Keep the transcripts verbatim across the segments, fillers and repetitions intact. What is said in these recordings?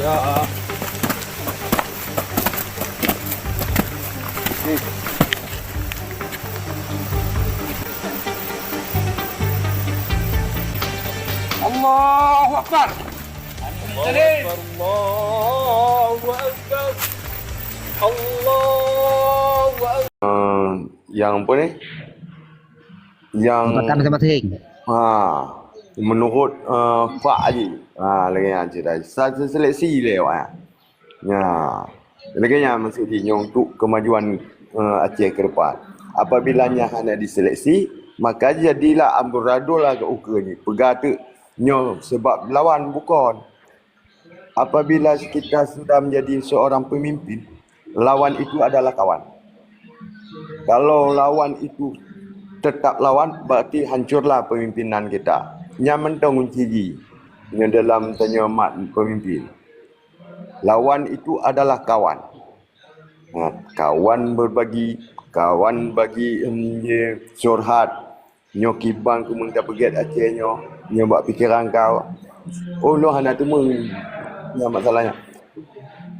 Allahu Akbar. Allahu Akbar. Allahu Akbar. Allahu Akbar. Ah, yang apa ni? Yang Tembakan masing-masing. Ha, menurut, ah, Pak Haji. Ha, lagèe nyan cerita. Sa-, sa-, seleksi lé awak nyan. Ya. Lagèe nyan maksud jih nyoe untuk kemajuan, eh, Aceh ke depan. Apabila nyan hana diseleksi, maka jadilah amburadul lah keu ukeue nyoe. Peugah teuk nyoe sebab lawan, bukon. Apabila kita sudah menjadi seorang pemimpin, lawan itu adalah kawan. Kalau lawan itu tetap lawan, berarti hancurlah pemimpinan kita. Nyan mantong kunci jih. Nyoe dalam tanyoe mat pemimpin. Lawan itu adalah kawan. Ha, kawan berbagi, kawan bagi, em, ye, curhat. Nyoe kiban keumeung tapeugèt Aceh nyoe, nyoe bak pikeran kau. Oh, lôn hana teumeung nyan masalahnya.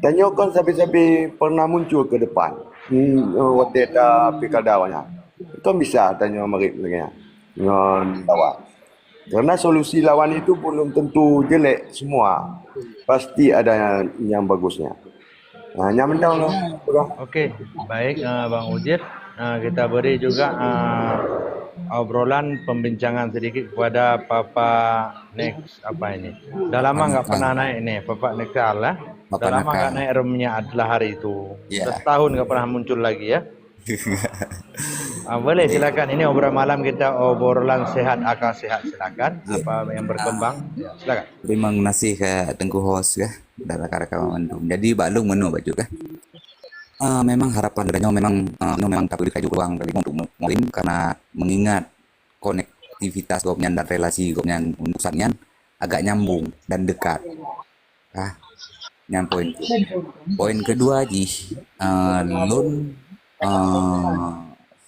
Tanyoe kon sabe-sabe pernah muncul ke depan. Hmm, watèe ta pilkada awak nyan. Kon bisa tanyoe marit lagèe nyan. Ngon lawan. Karena solusi lawan itu belum tentu jelek semua. Pasti ada yang bagusnya. Ha, nyan mantong lôn peugah. Okey, baik, eh, Bang Ujit. Eh, kita beri juga, eh, obrolan pembincangan sedikit kepada Papa Next, apa ini? Dah lama nggak pernah naik ini, Papa Next Al, eh? Dah lama nggak naik roomnya adalah hari itu. Ya. Dah setahun nggak pernah muncul lagi, ya. Ah, boleh, silakan. Ini obrolan malam kita, obrolan sehat akal sehat. Silakan. Ya. Apa yang berkembang? Ya, silakan. Terima kasih ke Tengku host, ya. Dan rakan-rakan mandum. Jadi, bak lôn meunoe bacut, ya. Ah, memang harapan geutanyoe memang, ah, nyoe memang tapeubri laju ruang dari untuk Mualim karena mengingat konektivitas gobnyan dan relasi gobnyan untuk saat nyan agak nyambung dan dekat. Ah, nyan poin. Poin kedua jih, eh, lôn, eh,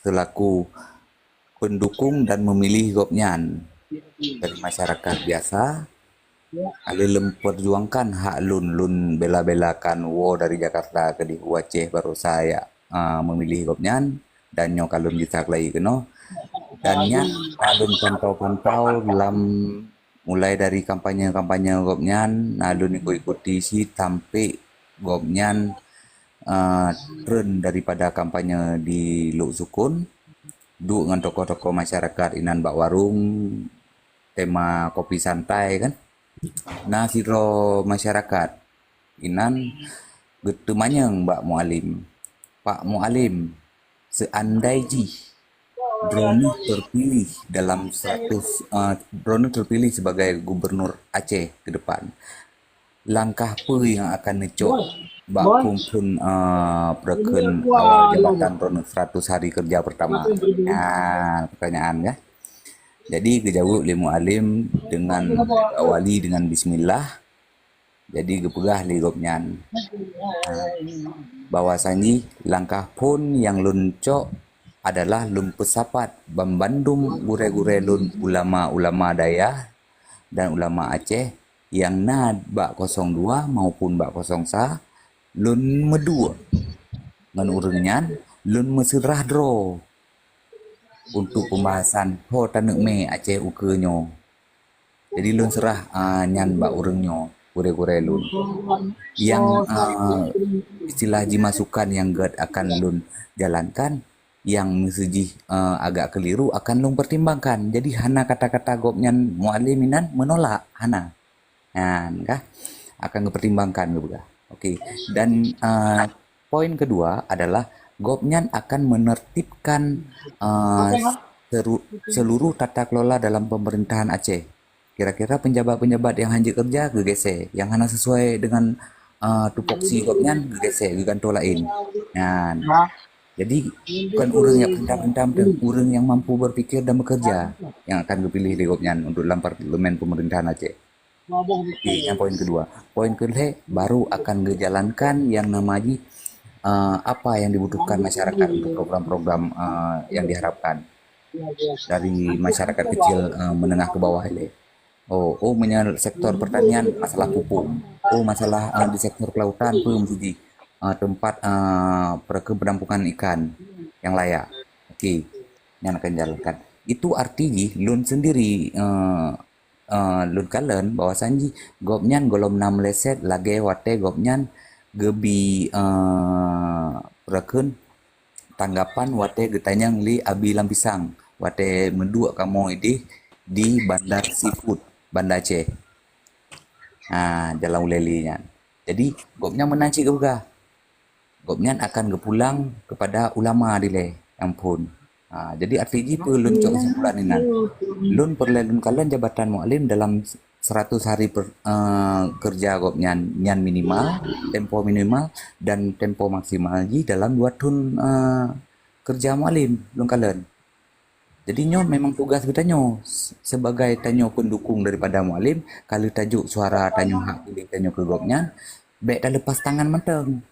selaku pendukung dan memilih gobnyan dari masyarakat biasa, lôn lôn perjuangkan hak lôn, lôn bela-belakan woe dari Jakarta keudeh u Aceh barosa jak, eh, memilih gobnyan dan nyoe ka lôn gisa keulayi keunoe. Dan nyan ka lôn pantau-pantau lam mulai dari kampanye-kampanye gobnyan, na lôn ikuti cit sampai gobnyan, eh, treun daripada kampanye di Lhoksukon, duek ngon tokoh-tokoh masyarakat inan bak warong, tema kopi santai kan. Na sidroe masyarakat inan geuteumanyong bak Mualim, "Pak Mualim, seandai jih droeneuh terpilih dalam seratus, eh, droeneuh terpilih sebagai gubernur Aceh ke depan, langkah peue nyang akan neucok bak phon-phon, eh, peureukeuen awai jabatan droeneuh seratus hari kerja pertama?" Nah, pertanyaan kan. Jadi geujaweueb lé Mualim dengan awali dengan bismillah. Jadi geupeugah lé gobnyan, ha, bahwasanya langkah phon nyang lôn cok adalah lôn peusapat banmandum gurée-gurée lôn, ulama-ulama dayah dan ulama Aceh nyang na bak kosong dua maupun bak kosong sa, lôn meuduek ngon ureuëng nyan, lôn meuseurah droe untuk pembahasan ho taneuk mé Aceh ukeue nyoe. Jadi lôn seurah, ah, nyan bak ureuëng nyoe, gurée-gurée lôn. Nyang, ah, istilah jih masukan nyang gét akan lôn jalankan, nyang meuseujih, ah, agak keuliru akan lôn pertimbangkan. Jadi hana kata-kata gobnyan Mualim inan menolak, hana. Nyan kah akan geupertimbangkan geupeugah. Okey. Dan, ah, poin kedua adalah gobnyan akan menertibkan, ah, seru-, seluruh tata kelola dalam pemerintahan Aceh. Kira-kira penjabat-penjabat nyang hanjeuet kerja geugesé, nyang hana sesuai dengan, ah, tupoksi gobnyan geugesé, geugantoe laén. Nyan. Jadi bukan ureuëng nyang pintar-pintar, ureuëng nyang mampu berpikir dan bekerja nyang akan geupilih lé gobnyan untuk dalam parlemen pemerintahan Aceh. Oke, nyan poin kedua. Poin keulhée baru akan geujalankan nyang nama jih, eh, apa yang dibutuhkan masyarakat untuk program-program, eh, yang diharapkan dari masyarakat kecil, eh, menengah ke bawah ilée. Oh, oh, meunyoe sektor pertanian, masalah pupuk. Oh, masalah, ah, di sektor kelautan pun mesti di, ah, tempat, ah, pereukeuh penampungan ikan yang layak. Okey, nyan akan jalankan. Itu arti jih lôn sendiri, eh, eh, lôn kalon bahwasan jih gobnyan gohlom na meuleset lagée watée gobnyan geubi, eh, pereukeuh tanggapan watée geutanyong lé Abi Lam Pisang watée meuduek kamoe ideh di Bandar Seafood Banda Aceh. Ha, jalan ulée lé nyan. Jadi, gobnyan meunan cit geupeugah. Gobnyan akan geupulang keupada ulama dilée nyang phon. Ha, jadi arti jih peue lôn cok kesimpulan inan. Lôn peureulée lôn kalon jabatan mualim dalam seratus hari per, eh, kerja gobnyan nyan minimal, tempo minimal dan tempo maksimal jih dalam dua thon, eh, kerja mualim lôn kalon. Jadi nyoe memang tugas geutanyoe se-, sebagai tanyoe pendukung daripada mualim, ka lheueh tajok suara tanyoe hak pilih tanyoe keu gobnyan, bék taleupas tangan mantong.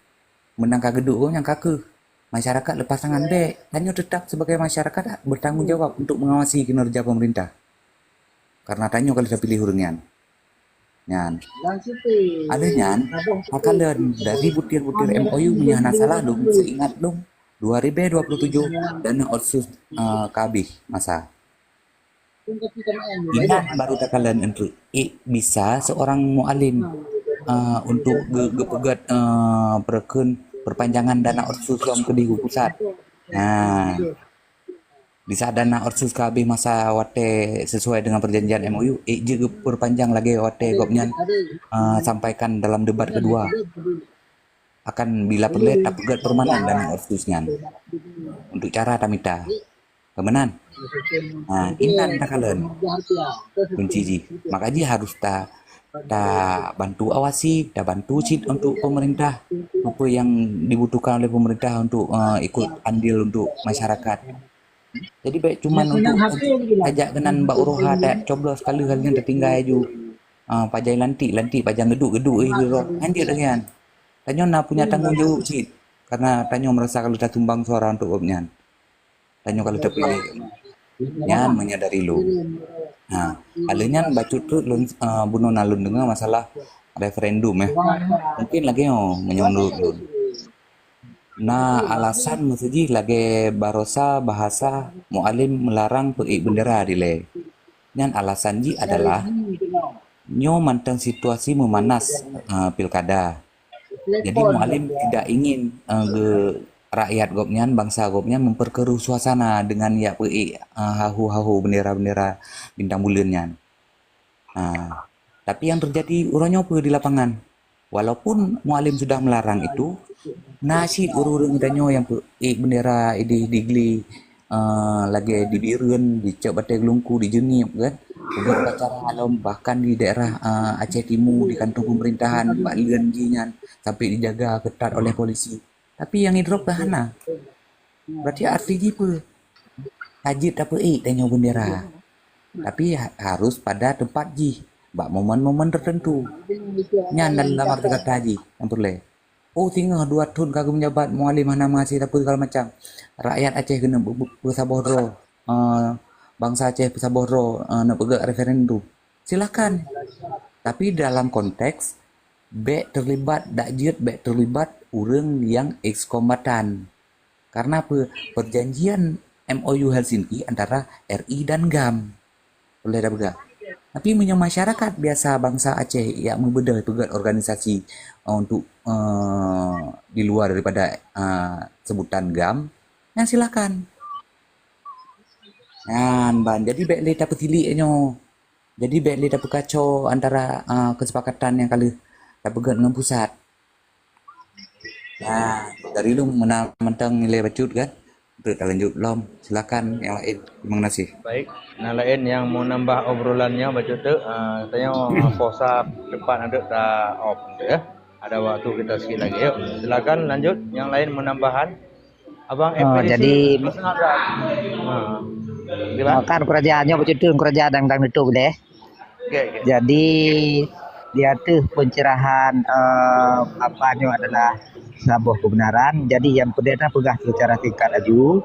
Meunan ka geuduek gobnyan ka keuh. Masyarakat lepas tangan bék. Tanyoe tetap sebagai masyarakat bertanggung jawab untuk mengawasi kinerja pemerintah. Karena tanyoe ka lheueh tapiléh ureuëng nyan. Nyan. Aleuh nyan, takalon dari butir-butir M O U meunyoe hana salah lôn, seuingat lôn, dua ribu dua puluh tujuh dana otsus, eh, ka habéh masa. Inan baru takalon enteuk ék bisa seorang mualim, eh, untuk ge-, geupeugét, eh, pereukeuh perpanjangan dana otsus lom keudeh u pusat. Nah, di saat dana otsus ka habéh masa watée sesuai dengan perjanjian M O U, ék jeuet geuperpanjang lagée watée gobnyan, eh, sampaikan dalam debat kedua. Akan bila peureulée tapeugét permanen dana otsus nyan untuk cara tamita. Keumenan? Ha, inan takalon kunci jih. Maka jih harus ta, tabantu awasi, tabantu cit untuk pemerintah. Apa yang dibutuhkan oleh pemerintah untuk, eh, ikut andil untuk masyarakat. Jadi bék cuman untuk tajak keunan bak uroha, tajak coblos sekali hal nyan tatinggai aju. Ah, pajan lantik, lantik pajan geuduk, geuduk, eh, geuduk. Lanjut lagi kan. Tanyoe na punya tanggung jaweueb cit. Karena tanyoe merasa kalau tasumbang suara untuk gobnyan. Tanyoe kalau terpilih. Nyan menyadari lu. Ha, aleuh nyan bacut tu lôn, ah, bunoe na lôn deungoe masalah referendum, eh. Mungkin lagi, oh, meunyoe menurut lôn. Na alasan meuseujih lagée barosa bahasa mualim meularang peuék bendera dilée. Nyan alasan jih adalah nyoe mantong situasi meumanas, eh, pilkada. Jadi mualim tidak ingin, eh, ge-, rakyat gobnyan, bangsa gobnyan memperkeruh suasana dengan jak peuék, eh, hahu-hahu bendera-bendera bintang buleuen nyan. Ha, tapi yang terjadi uroe nyoe peue di lapangan? Walaupun mualim sudah melarang itu, na cit ureuëng-ureuëng geutanyoe nyang peuék bendera ideh di gli, eh, lagée di Bireuen, di Cot Batée Geulungku, di Jeunieb kan. Peugét upacara lom, bahkan di daerah, eh, Aceh Timu, di kantong pemerintahan, bak leuen jih nyan, sampai dijaga ketat oleh polisi. Tapi nyang idrop ka hana. Berarti arti jih peue? Ka jeuet tapeuék tanyoe bendera. Tapi ha-, harus pada tempat jih, bak momen-momen tertentu. Nyan dalam arti kata jih, nyang peureulée. Oh, singoh dua thon ka geumeujabat, mualim hana meuhasé sapeue segala macam. Rakyat Aceh keuneuk be-, be-, beusaboh droe. Eh, bangsa Aceh beusaboh droe, eh, neupeugét referendum. Silakan. Tapi dalam konteks, bék terlibat, dak jeuet bék terlibat ureuëng nyang eks kombatan. Karena apa? Perjanjian M O U Helsinki antara R I dan GAM. Boleh dah peugah. Tapi meunyoe masyarakat biasa bangsa Aceh jak meubeudôh peugét organisasi, eh, untuk, eh, di luar daripada, eh, sebutan GAM, nyan silakan. Nyan ban. Jadi bék lé tapeutilik nyoe. Jadi bék lé tapeukaco antara, ah, kesepakatan nyang ka lheueh tapeugét ngon pusat. Nah, dari lôn meunan mantong nilai bacut kan. Untuk talanjut lom. Silakan yang lain. Terima kasih. Baik. Nah, lain yang mau nambah obrolan nyoe bacut tu, ah, tanyoe, ah, pulsa tepat untuk ta off tu ya. Ada waktu kita sikit lagi. Yuk, silakan lanjut. Yang lain menambahan. Abang, oh, F P D C jadi, ha. Gimana? Oh, kan kerajaan nyoe begitu, kerajaan dang, dang tutup deh. Okey, okey. Jadi, di ateueh pencerahan, eh, apa nyoe adalah saboh kebenaran. Jadi, yang perdana peugah secara singkat laju,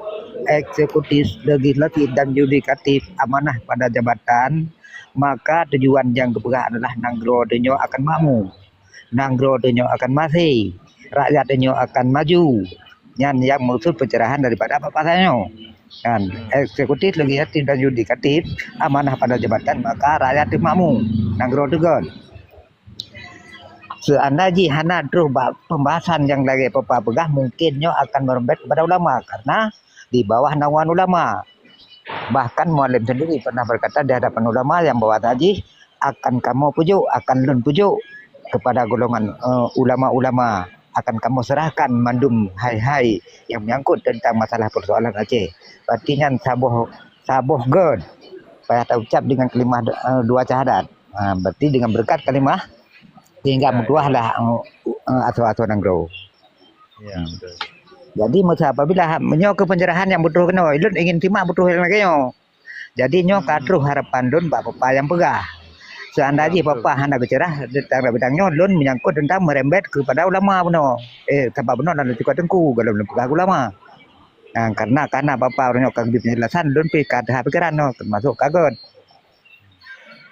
eksekutif, legislatif dan yudikatif amanah pada jabatan Maka tujuan nyang geupeugah adalah nanggroe tanyoe akan makmu, nanggroe tanyoe akan maséh, rakyat tanyoe akan maju. Nyan nyang maksud pencerahan daripada Bapak Pasanyo. Kan, eksekutif lagi yatim dan yudikatif, amanah pada jabatan, maka rakyat teumakmu, nanggroe teugon. Seandai jih hana troh bak pembahasan nyang lagée Papa peugah, mungkin nyoe akan meureumbet kepada ulama, karena di bawah naungan ulama. Bahkan Mualem sendiri pernah berkata di hadapan ulama yang bahwa jih akan kamoe pujuk, akan lôn pujuk kepada golongan, eh, ulama-ulama, akan kamoe serahkan mandum hai-hai yang menyangkut tentang masalah persoalan Aceh. Berarti nyan saboh, saboh göt payah taucap dengan kalimah, eh, dua syahadat. Ha, berarti dengan berkat kalimah sehingga meutuahlah, eh, eh, asoe-asoe nanggroe. Ya, betul. Jadi masa apabila ha-, meunyoe keu pencerahan nyang beutôi keunoe, ulôn ingin simak beutôi lagée nyoe. Jadi nyoe ka troh harapan lôn bak Papa nyang peugah. Seandai jih Papa hana geuceurah tentang bidang nyoe, lôn menyangkut tentang meurembet kepada ulama bunoe. Eh, sabab bunoe na lôn cukop teungku, gohlom lôn peugah ulama. Nah, karena, karena Papa uroe nyoe ka geubri penjelasan, lôn pih ka teuhah pikeran nyoe, teumasok ka göt.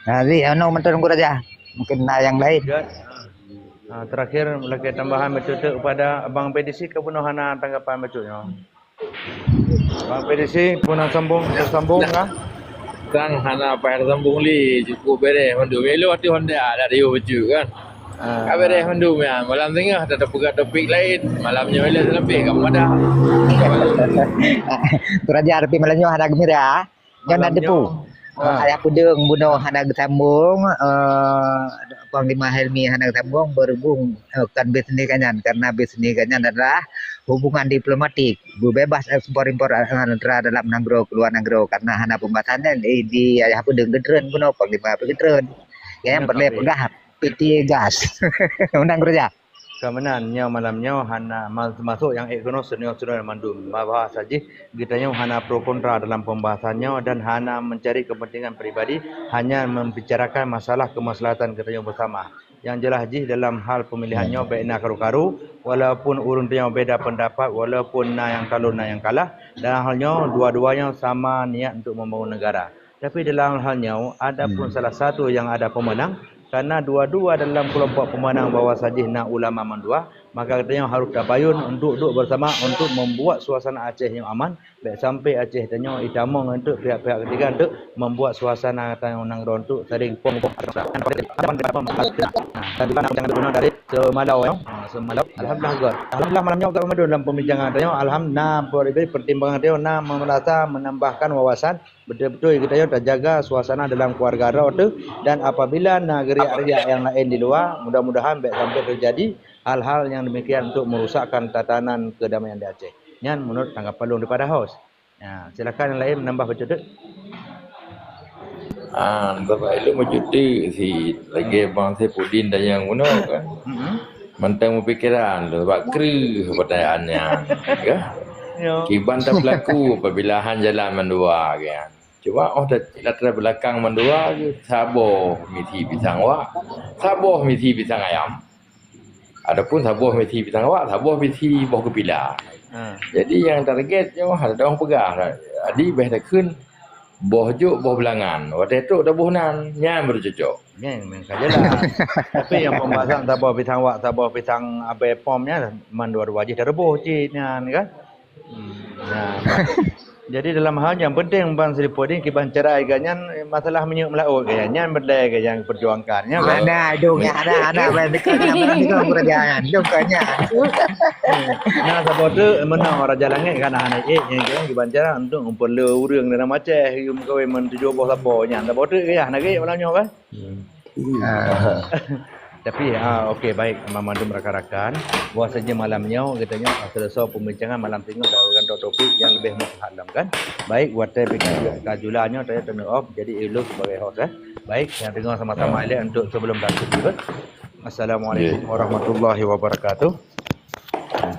Nah, jadi, anu, mantong Teungku Raja. Mungkin na nyang laén. Ya. Ah, terakhir, lakée tambahan bacut teuk kepada Abang P D C, ka bunoe hana tanggapan bacut nyoe. Bang P D C, puna sambung, tersambung kah? Sang hana payah tersambung lé, cukup beres mandum. Ilôn ateueh honda dak riuh bacut kan. Ah. Ka beres mandum nyan. Malam singoh dah tapeugah topik laén. Malam nyoe ilôn seulabeh ka madah. Teuraja tapi malam nyoe hana geumirah. Nyan na depu. Ah. Ayah Peudeueng bunoe hana geusambong, eh, Panglima Helmi hana geusambong, berhubung, eh, kon bisnis gobnyan, karena bisnis gobnyan adalah hubungan diplomatik, beubeubaih ekspor impor, eh, antara dalam nanggroe keuluar nanggroe, karena hana pembahasan nyan, eh, di Ayah Peudeueng geutreun bunoe, Panglima pih geutreun. Nyan peureulée peugah piti gas. Undang Gereja. Ka meunan, nyoe malam nyoe hana ma-, masôk nyang ék keunoe senior-senior mandum. Bahwa sajih geutanyoe hana pro kontra dalam pembahasan nyoe dan hana mencari kepentingan pribadi, hanya membicarakan masalah kemaslahatan geutanyoe bersama. Yang jelas jih dalam hal pemilihan nyoe baik na karu-karu, walaupun ureuëng tanyoe beda pendapat, walaupun na nyang kalon na nyang kalah, dalam hal nyoe dua-duanya sama niat untuk membangun negara. Tapi dalam hal nyoe, ada pun salah satu yang ada pemenang, karena dua-dua dalam kelompok pemenang bahwa sajih na ulama mandua, maka geutanyoe harus tabayun untuk duduk bersama untuk membuat suasana Aceh nyoe aman, bèk sampai Aceh tanyoe itamong untuk pihak-pihak ketiga untuk membuat suasana tanyoe nanggroe untuk saling pom-pom. Dan bukan jangan guna dari semalau, ya. Ha, semalau. Alhamdulillah, God. Alhamdulillah, malam nyoe, God, dalam pembincangan tanyoe, alhamdulillah, pertimbangan tanyoe na merasa menambahkan wawasan. Beutôi-beutôi geutanyoe tajaga suasana dalam keluarga droe teuh, dan apabila na geuriak-riak nyang laén di luwa, mudah-mudahan bèk sampai teujadi hal-hal nyang demikian untuk merusakkan tatanan kedamaian di Aceh. Nyan meunurot tanggapan lôn daripada host. Ya, silakan nyang laén menambah bacut teuk. Ah, sabab ilôn bacut teuk si lagèe Bang Saifuddin tanyong bunoe kan. Mm-mm. Mantong meupikiran lôn, sabab kreueh peutanyaan nyan, kan? Ya. Kiban tapeulaku apabila han jalan mandua, kan? Cuma 'oh ta-, latar belakang mandua geuh saboh misi pisang wak, saboh misi pisang ayam. Adapun saboh misi pisang wak, saboh misi boh geupila. Ha. Jadi nyang target nyoe hana teupeugah. Jadi bèh takheun boh jôk, boh beulangan. Watèe trôk taboh nan, nyan baru cocok. Nyan memang ka jelas. Tapi nyang pembahasan saboh pisang wak, saboh pisang abèe pom nyan, mandua-dua jih taruboh cit nyan kan. Hmm, nah, jadi dalam hal nyang penting Bang Saifuddin kiban cara geuh nyan masalah minyeuk meulaôt geuh nyan, nyan bendera geuh nyang perjuangkan, nyan kan? Ada, dong, ada, ada, Bang, dekat, Bang, dekat kerajaan, dong, kan, nyan. Nah, saboh tu menang Raja Langit kan hana ék, nyan kan kiban cara untuk memperle ureueng dalam Aceh, yum kawin men tujoh boh sapo nyan. Saboh tu geuh, hana geuh malam nyoe kan? Hmm. Ah. Tapi, ah, okey, baik, mandum rakan-rakan, bahwasanya malam nyoe geutanyoe, ah, seuleusoe pembincangan malam singoh dan topik nyang leubeh maslahat lom kan. Baik, watèe pih ka jula nyoe tanya turn off, jadi ulôn sebagai host, eh. Baik, nyang teungoh sama-sama ilèe untuk sebelum takup. Assalamualaikum warahmatullahi wabarakatuh.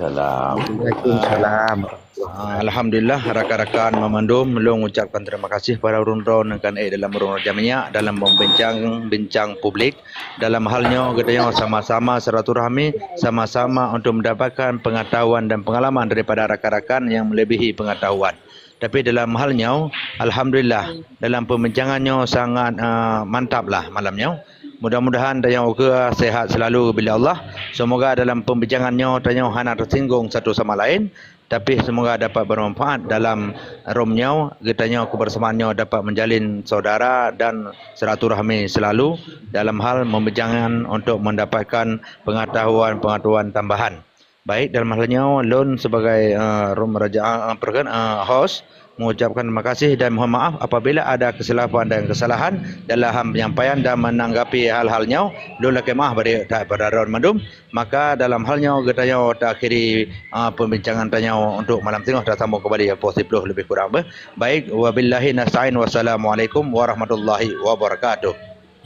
Waalaikumsalam. Ah, alhamdulillah, rakan-rakan mamandum, lôn ucapkan terima kasih pada ureueng droeneuh kan, eh, dalam ureueng Raja Minyak dalam membincang-bincang publik. Dalam hal nyoe, geutanyoe sama-sama silaturahmi, sama-sama untuk mendapatkan pengetahuan dan pengalaman daripada rakan-rakan yang melebihi pengetahuan. Tapi dalam hal nyoe, alhamdulillah, dalam perbincangan nyoe sangat, eh, mantap lah malam nyoe. Mudah-mudahan tanyoe ukeue sehat selalu bila Allah. Semoga dalam perbincangan nyoe tanyoe hana tersinggung satu sama lain, tapi semoga dapat bermanfaat dalam room nyoe, geutanyoe kebersamaan nyoe dapat menjalin saudara dan silaturahmi selalu dalam hal membincangkan untuk mendapatkan pengetahuan-pengetahuan tambahan. Baik, dalam hal nyoe, lôn sebagai, eh, rum raja, eh, perken-, eh, host, mengucapkan terima kasih dan mohon maaf apabila ada kesilapan dan kesalahan dalam penyampaian dan menanggapi hal-hal nyoe. Lôn lakée maaf bari that pada droe mandum. Maka dalam hal nyoe geutanyoe taakhiri, eh, perbincangan tanyoe untuk malam singoh, tasambung kembali pukul sepuluh lebih kurang beh. Baik, wabillahi nasta'in, wassalamualaikum warahmatullahi wabarakatuh.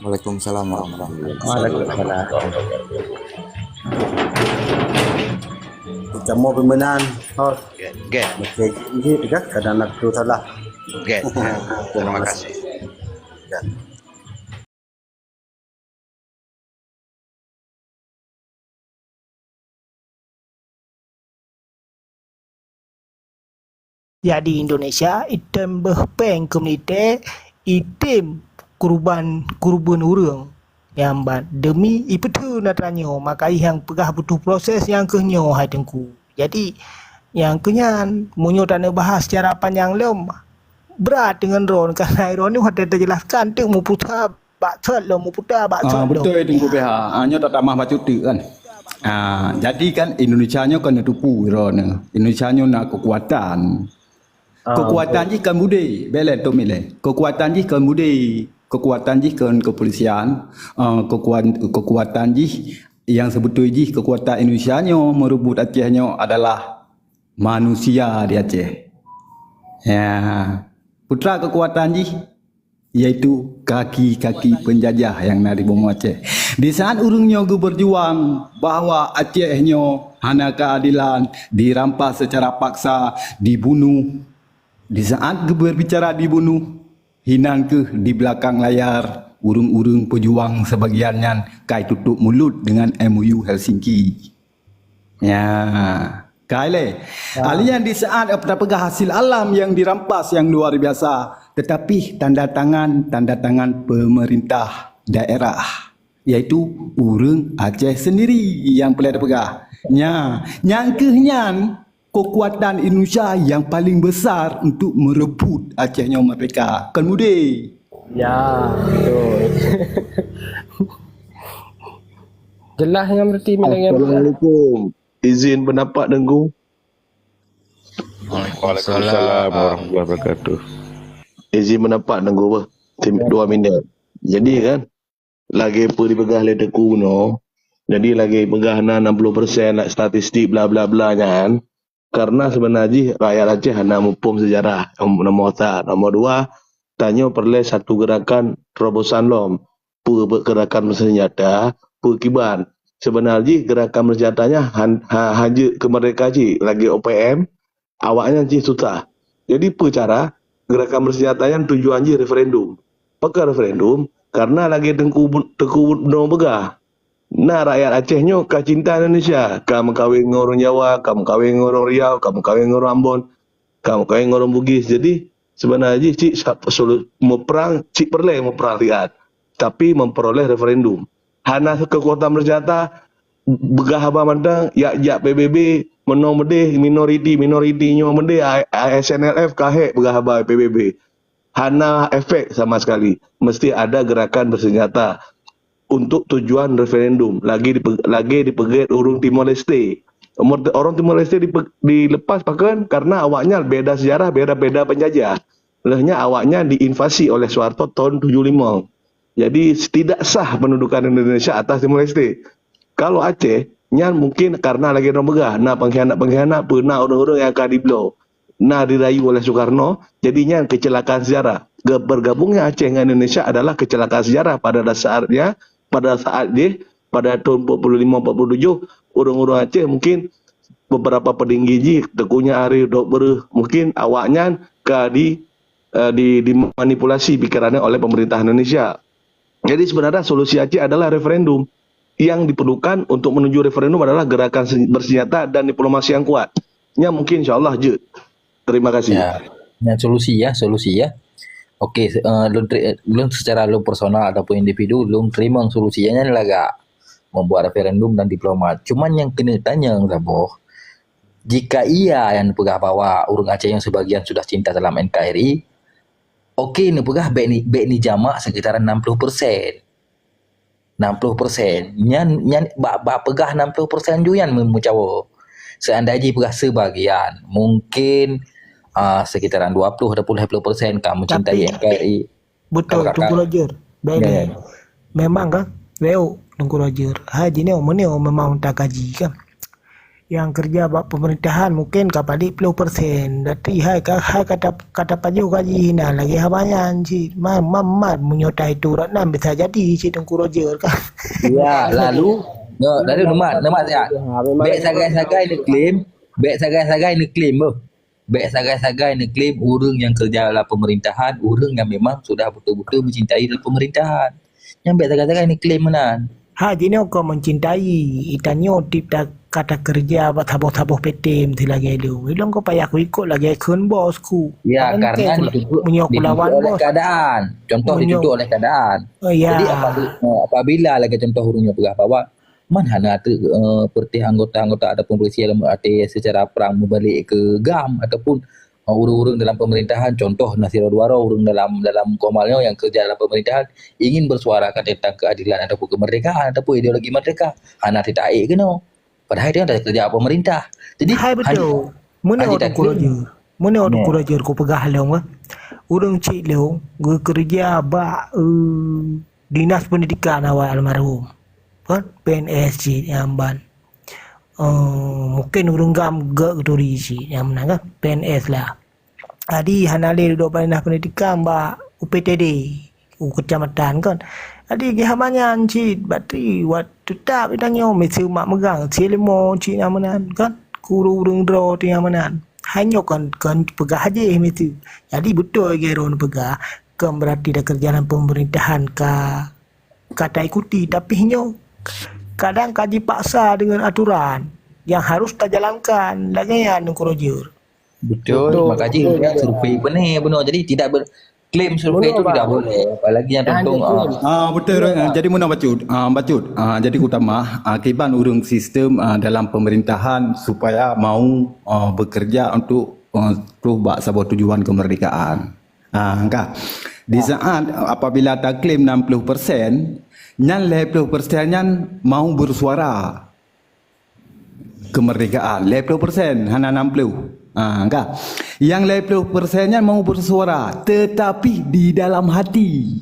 Waalaikumsalam warahmatullahi wabarakatuh. Waalaikumsalam. Ucamoe pimpinan, host. Oke, oke. Masih izin, ya, kadang nak tu salah. Oke. Terima kasih. Ya. Jadi Indonesia item beuh péng komuniti, item kurban kurban ureuëng nyang ban demi ipeutheun atra nyoe, maka nyang peugah butuh proses nyang keuh nyoe hai Teungku. Jadi nyang keuh nyan meunyoe taneuk bahas secara panjang lom, brat deungon droe, karena droe nyoe watée tajelaskan teuk meuputa bak thot lom, meuputa bak Ah, thot lom. Beutôi Teungku P H. Ah, nyoe tatamah bacut teuk kan. Ah, jadi kan Indonesia nyoe kan neutupu droeneuh. Indonesia nyoe na keukuatan. Ah, Keukuatan betul. Jih kan budé, bèk lé tom ilé. Keukuatan jih kan budé, keukuatan jih kan kepolisian, ah, keukuan-, keukuatan jih yang sebetul jih keukuatan Indonesia nyoe meureubuet Aceh nyoe adalah manusia di Aceh. Ya, putra keukuatan jih yaitu kaki-kaki penjajah yang na di bumoe Aceh. Di saat ureuëng nyoe geubeurjuang bahwa Aceh nyoe hana keadilan, dirampas secara paksa, dibunuh. Di saat geuberbicara dibunuh, hinan keuh di belakang layar ureuëng-ureuëng peujuang sebagian nyan kai tutup mulut dengan M O U Helsinki. Ya, kai lé. Ya. Alian di saat tapeugah hasil alam yang dirampas yang luar biasa, tetapi tanda tangan, tanda tangan pemerintah daerah, yaitu ureuëng Aceh sendiri yang peureulée tapeugah. Nya, nyang keuh nyan keukuatan Indonesia yang paling besar untuk merebut Aceh nyoe merdeka. Kan mudé? Ya, betul. Jelas nyan berarti, Mak Dayang. Assalamualaikum. Izin pendapat, Teungku. Waalaikumsalam warahmatullahi wabarakatuh. Izin pendapat, Teungku, beuh. Tim-, dua minit. Jadi kan, lagée peue dipeugah lé Teungku bunoe, jadi lagée peugah na enam puluh persen nak statistik bla bla bla nyan, karena sebenar jih rakyat Aceh hana muphom sejarah, nomor sa-, nomor dua, tanyoe peureulée satu gerakan terobosan lom. Peue gerakan bersenjata, peue kiban. Sebenar jih gerakan bersenjata nyan han-, ha-, hanjeuet keu merdeka cit, lagée O P M, awaknyan cit susah. Jadi peue cara gerakan bersenjata nyan tujuan jih referendum. Pakon referendum? Karena lagée Teungku Bu-, Teungku bunoe peugah, na rakyat Aceh nyoe ka cinta Indonesia, ka meukawen ngon ureuëng Jawa, ka meukawen ngon ureuëng Riau, ka meukawen ngon ureuëng Ambon, ka meukawen ngon ureuëng Bugis. Jadi sebenar jih cit sa-, solu-, muprang, cit peureulée muprang siat. Tapi memperoleh referendum. Hana keukuatan bersenjata, peugah haba mantong, jak-jak P B B, meunoe meudeh, minoriti, minoriti nyoe meudeh, A-, A S N L F ka hék peugah haba P B B. Hana efek sama sekali. Mesti ada gerakan bersenjata untuk tujuan referendum. Lagi dipe-, lagi dipeugét ureuëng Timor Leste. Ureuëng Timor Leste dipe-, dilepas pakon karena awaknyan beda sejarah, beda-beda penjajah. Lheueh nyan awaknyan diinvasi oleh Soeharto tahun tujuh lima. Jadi, tidak sah pendudukan Indonesia atas Timor Leste. Kalau Aceh, nyan mungkin karena lagée droe peugah, na pengkhianat-pengkhianat, peue na ureuëng-ureuëng nyang ka dibloe, na dirayu oleh Soekarno, jadi nyan kecelakaan sejarah. Ge-, bergabungnya Aceh dengan Indonesia adalah kecelakaan sejarah pada saatnya, pada saat jih, pada tahun empat puluh lima empat puluh tujuh, ureuëng-ureuëng Aceh mungkin beberapa petinggi jih, Teuku Nyak Arif, Dok Beureuh, mungkin awaknyan ka di, eh, di, dimanipulasi pikirannya oleh pemerintah Indonesia. Jadi sebenarnya solusi Aceh adalah referendum. Yang diperlukan untuk menuju referendum adalah gerakan sen-, bersenjata dan diplomasi yang kuat. Nya mungkin insya Allah jeuet. Terima kasih. Ya. Nyan solusi ya, solusi ya. Okey, se- eh, lôn teri- lôn secara lôn personal ataupun individu, lôn teurimong solusi nyan lagak membuat referendum dan diplomat. Cuman nyang keuneuk tanyong saboh, jika iya nyang peugah bahwa ureuëng Aceh nyang sebagian sudah cinta dalam N K R I, okey, neupeugah bék ni, bék ni jamak sekitaran enam puluh persen. Enam puluh persen. Nyan, nyan bak, bak peugah enam puluh persen ju nyan meu-, meucawo. Seandai jih peugah sebagian, mungkin, ah, sekitaran dua puluh ataupun lima puluh persen ka mencintai Tapi, N K R I. Betul, Kakak. Teungku Roger. Baik, Ya, baik. ya. Memang kan? Weu, Teungku Roger. Hai, jinoe, meunyoe memang takaji kan? Nyang keureuja bak peumerintahan mungken ka padit ploh persen. Tapi hai ka, hai ka ta-, ka tapajoh gaji na lagée haba nyan cit. Ma-, ma-, ma-, meunyoe ta itu urat nan bisa jadi cit Teungku Roger kan. Ya, lalu, no, lalu Numat, Numat sihat. Ha, memang Bék sagai-sagai neuklaim, bék sagai-sagai neuklaim beuh. Bék sagai-sagai neuklaim ureuëng nyang keureuja dalam peumerintahan, ureuëng nyang memang sudah beutôi-beutôi meucintai dalam peumerintahan. Nyang bék sagai-sagai neuklaim meunan. Ha, jinoe kon meucintai, itanyoe tiep ta-, ka takeureuja bak saboh-saboh P T M si lagée lôn. Ilong ko payah kuikot lagée kheun bos ku. Ya, Kan karena enteng dituntut, meunyoe kulawan dituntut oleh bos. keadaan. Contoh Meunyoe dituntut oleh keadaan. Oh, ya. Jadi apabila, apabila lagée contoh ureuëng nyang peugah bahwa man hana teuk, eh, peureuté anggota-anggota ataupun polisi dalam arti secara prang meubalek keu GAM ataupun, eh, ureuëng-ureuëng dalam pemerintahan, contoh na sidroe dua droe ureuëng dalam, dalam Komal nyoe nyang keureuja dalam pemerintahan ingin bersuarakan tentang keadilan ataupun kemerdekaan ataupun ideologi merdeka, hana teuta ék keunoe. Padahai dia dah keureuja pemerintah. Jadi, Hai han-, betul. Meunoe han Teungku jitakluk. Roger. Meunoe Teungku Ya. Roger ku peugah lom, eh. Ureuëng cit lôn geukeureuja bak, eh, Dinas Pendidikan awai almarhum. Kan? P N S cit nyang ban. Eh, mungken ureuëng GAM geuh geuturi cit nyang meunan kan? P N S lah. Jadi hana lé dudoe bak Dinas Pendidikan bak U P T D, u kecamatan kan. Jadi geuhama nyan cit, berarti wat teutap itanyoe miseue mak meugang, silimo cit nyang meunan kan. Kuru ureuëng droe teuh nyang meunan. Hanyoe kon, kon peugah jih miseue. Jadi beutôi geuron peugah, kon berarti dah keureuja dalam pemerintahan ka ka taikuti, tapi nyoe kadang ka jipaksa dengan aturan yang harus tajalankan. Lagée nyan Teungku Roger. Betul, Betul, maka jih betul, lihat betul. survei benar, benar. Jadi tidak ber-, klaim survei Benar, itu tidak Bang. boleh. Apalagi yang Jangan tentang, diklaim. ah, Ah, betul. Ah, jadi meunan bacut. Ah, bacut. Ah, jadi utama, ah, kiban ureuëng sistem, ah, dalam pemerintahan supaya mau, ah, bekerja untuk, ah, tu bak saboh tujuan kemerdekaan. Ah, ka. Di saat apabila taklaim enam puluh persen, nyan lhée ploh persen nyan mau bersuara kemerdekaan. Lhée ploh persen, hana enam puluh. Ah, ka. Yang lhée ploh persen nyan mau bersuara, tetapi di dalam hati.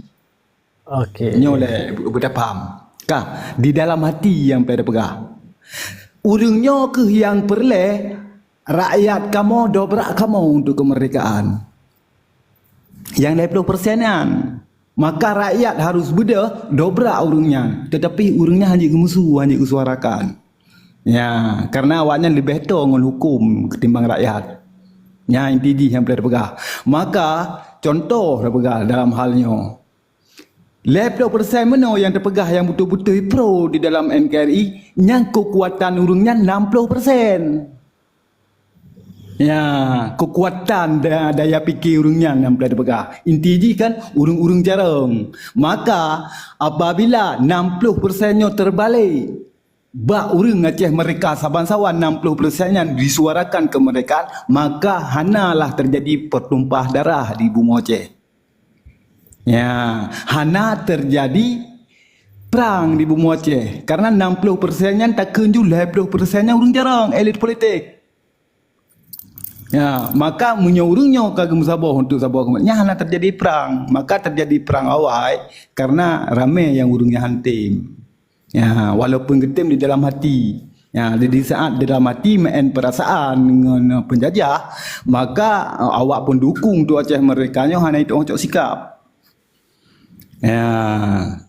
Okey. Nyoe lé, beuta paham. Ka, di dalam hati nyang payah peugah. Ureuëng nyoe keuh nyang peureulée rakyat kamoe dobrak kamoe untuk kemerdekaan. Nyang lhée ploh persen nyan. Maka rakyat harus beudôh dobrak ureuëng nyan. Tetapi ureuëng nyan hana geumusu, hana geusuarakan. Ya, karena awaknyan leubeh toe ngon huköm ketimbang rakyat. Nyan inti jih nyang peureulée tapeugah. Maka, contoh tapeugah dalam hal nyoe. Lhée ploh persen meunoe nyang tapeugah nyang beutôi-beutôi pro di dalam N K R I, nyang keukuatan ureuëng nyan enam ploh persen. Ya, keukuatan da-, daya pikir ureuëng nyan nyang peureulée tapeugah. Inti jih kan ureuëng-ureuëng carông. Maka, apabila enam ploh persen nyoe teubalek, bak ureuëng Aceh mereka saban-saban enam puluh persen nyan disuarakan kemerdekaan, maka hanalah terjadi pertumpah darah di bumoe Aceh. Ya, hana terjadi perang di bumoe Aceh. Karena enam puluh persen nyan takheun ju lhée ploh persen nyan ureuëng carông, elit politik. Ya, maka meunyoe ureuëng nyoe ka geumeusaboh untuk saboh kemerdekaan, hana terjadi perang. Maka terjadi perang awai karena ramé nyang ureuëng nyan han tem. Ya, walaupun geutem di dalam hati. Ya, di, di saat di dalam hati meu'en perasaan ngon penjajah, maka, eh, awak pendukung tu Aceh mereka nyoe hana itu cok sikap. Ya,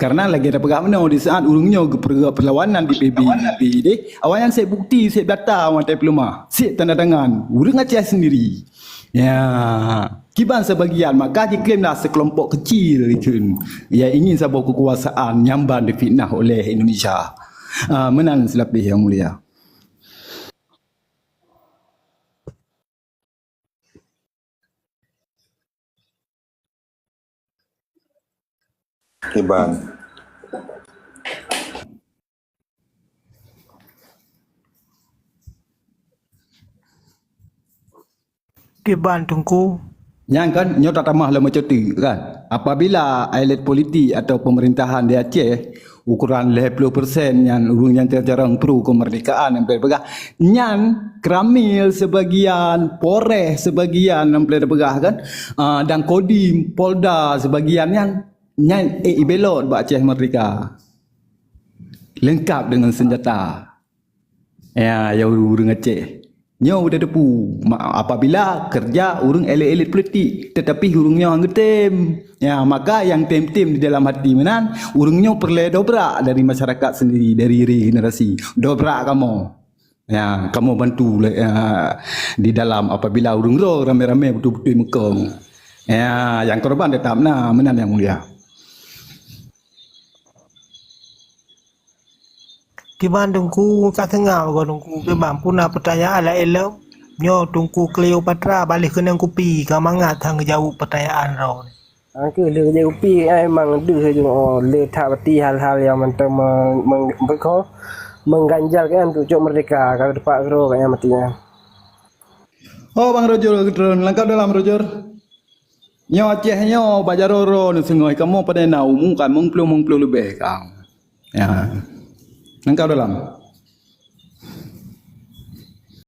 karena lagée tapeugah meunoe di saat ureuëng nyoe geupeugah perlawanan di P B B deh, awaknyan seb bukti, seb data awaknyan peuleumah, seb tanda tangan ureuëng Aceh sendiri. Ya, kiban sebagian maka diklaimlah sekelompok kecil dikheun yang ingin saboh kekuasaan nyang ban difitnah oleh Indonesia. Ah, meunan seulapeh yang mulia. Kiban. Kiban Teungku. Nyan kan, nyoe tatamah lom meucuti kan. Apabila elit politik atau pemerintahan di Aceh, ukuran lhèe ploh persen nyan ureueng nyang carông pro kemerdekaan nyang peugah, nyan Koramil sebagian, Polres sebagian nyang peugah kan, ah, dan Kodim, Polda sebagian nyan, nyan, eh, ibelot bak Aceh Merdeka. Lengkap dengan senjata. Ya, ya ureueng Aceh. Nyoe udah teupeu, ma-, apabila kerja ureueng elit-elit politik, tetapi ureueng nyoe hana tem. Ya, maka nyang tem-tem di dalam hati meunan, ureueng nyoe peureulèe dobrak dari masyarakat sendiri, dari regenerasi. Dobrak kamoe. Ya, kamoe bantu lé, ya, di dalam apabila ureueng droe ramé-ramé beutôi-beutôi meukong. Ya, nyang korban tetap na, meunan Yang Mulia. Kiban Teungku ka seungab goe Teungku, kiban puna peutanyaan laén lom. Nyoe Teungku Cleopatra baléh keunong kupi ka mangat han geujaweueb peutanyaan droe. Angkeu lé jeuet kupi ai mang deuh ju, oh, lé that pati hal-hal nyang mantong me-, me-, beuko mengganjal kan untuk cok merdeka ka teupeu keudroe ka nyang mati nyan. Oh, Bang Rojor, keudroe, langkah dalam Rojor. Nyoe Aceh nyoe bak jaroe-roe neuh singoh, kamoe padahai na umu ka meueng ploh meueng ploh leubeh ka. Ya. Langkah dalam.